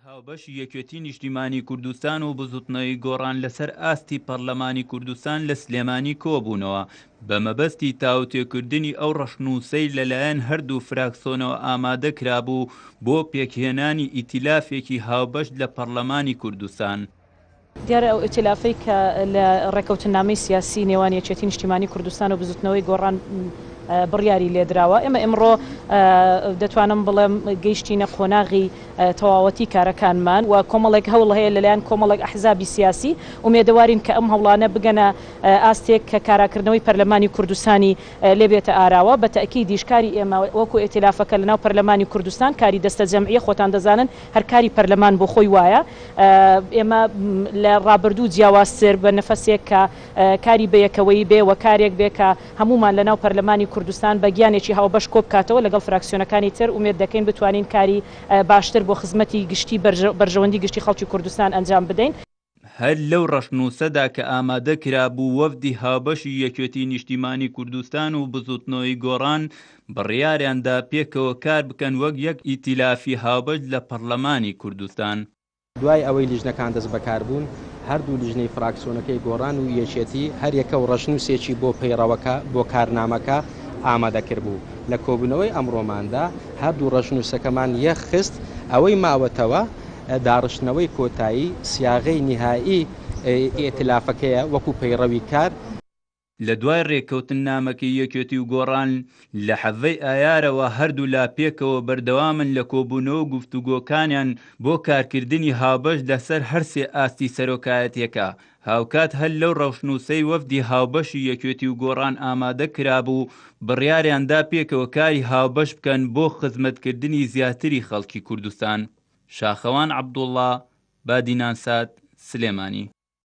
هاوبەشی یەکێتی نیشتیمانی کوردستان و بزوتنەوەی گۆڕان لەسەر ئاستی پەڕلەمانی کوردستان لە سلێمانی کۆبوونەوە بە مەبەستی تاوتوێکردنی ئەو ڕەشنووسەی لەلایەن هەردوو فراکسۆنەوە ئامادەکرابوو بۆ پێکهێنانی ئیتیلافێکی هاوبەش لە پەڕلەمانی کوردستان. دیارە ئەو ئیتیلافەی کە لە ڕێکەوتننامەی سیاسی نێوان یەکێتی نیشتیمانی کوردستان و بزوتنەوەی گۆڕان بڕیاری لێدراوە، ئێمە ئمڕۆ دەتوانم بڵێم گەیشتینە قۆناغی تەواوەتی کارەکانمان و کۆمەڵێک هەوڵ هەیە لەلایەن کۆمەڵێک ئەحزابی سیاسی، ئومێدەوارین کە ئەم هەوڵانە بگەنە ئاستێک کە کاراکردنەوەی پەرلەمانی کوردستانی لێ بێتە ئاراوە، بە تەئکیدیش کاری ئێمە وەکو ئیتیلافەکە لەناو پەرلەمانی کوردستان کاری دەستەجەمعیە، خۆتان دەزانن هەر کاری پەرلەمان بۆ خۆی وایە، ئێمە لە ڕابردوو جیاوازتر بە نەفەسێک کە کاری بەیەکەوەیی بێ و کارێک بێ کە هەموومان لەناو پەرلەمانی کوردستان بە گیانێکی هاوبەش کۆبکاتەوە لەگەڵ فراکسیۆنەکانی تر ئومێد دەکەین بتوانین کاری باشتر بۆ خزمەتی گشتی بەرژەوەندی گشتی خەڵکی کوردستان ئەنجام بدەین. هەر لەو ڕەشنووسەدا کە ئامادە کرابوو، وەفدی هاوبەشی یەکێتی نیشتیمانی کوردستان و بزوتنەوەی گۆڕان بڕیاریان دا پێکەوە کار بکەن وەک یەک ئیتیلافی هاوبەش لە پەڕلەمانی کوردستان. دوای ئەوەی لیژنەکان دەستبەکاربوون، هەردوو لیژنەی فراکسیۆنەکەی گۆڕان و یەکێتی هەریەکە و ڕەشنووسێکی بۆ پەیڕەوەکە بۆ کارنامەکە ئامادەکردبوو. لە کۆبوونەوەی ئەمڕۆماندا هەردوو ڕەشنووسەکەمان یەکخست، ئەوەی ماوەتەوە داڕشتنەوەی کۆتایی سیاغەی نیهائی ئیئتلافەکەیە وەکو پەیڕەوی کار. لە دوای رێککەوتننامەکەی یەکێتی و گۆڕان لە حەڤەی ئایارەوە هەردوولا پێکەوە بەردەوامن لە کۆبوونەوە و گفتوگۆکانیان بۆ کارکردنی هاوبەش لەسەر هەرسێ ئاستی سەرۆکایەتیەکە، هاوکات هەر لەو رەوشنووسەی وەفدی هاوبەشی یەکێتی و گۆڕان ئامادە کرابوو بڕیاریان دا پێکەوە کاری هاوبەش بکەن بۆ خزمەتکردنی زیاتری خەڵکی کوردستان. شاخەوان عەبدوڵڵا، بادینانسات، سلێمانی.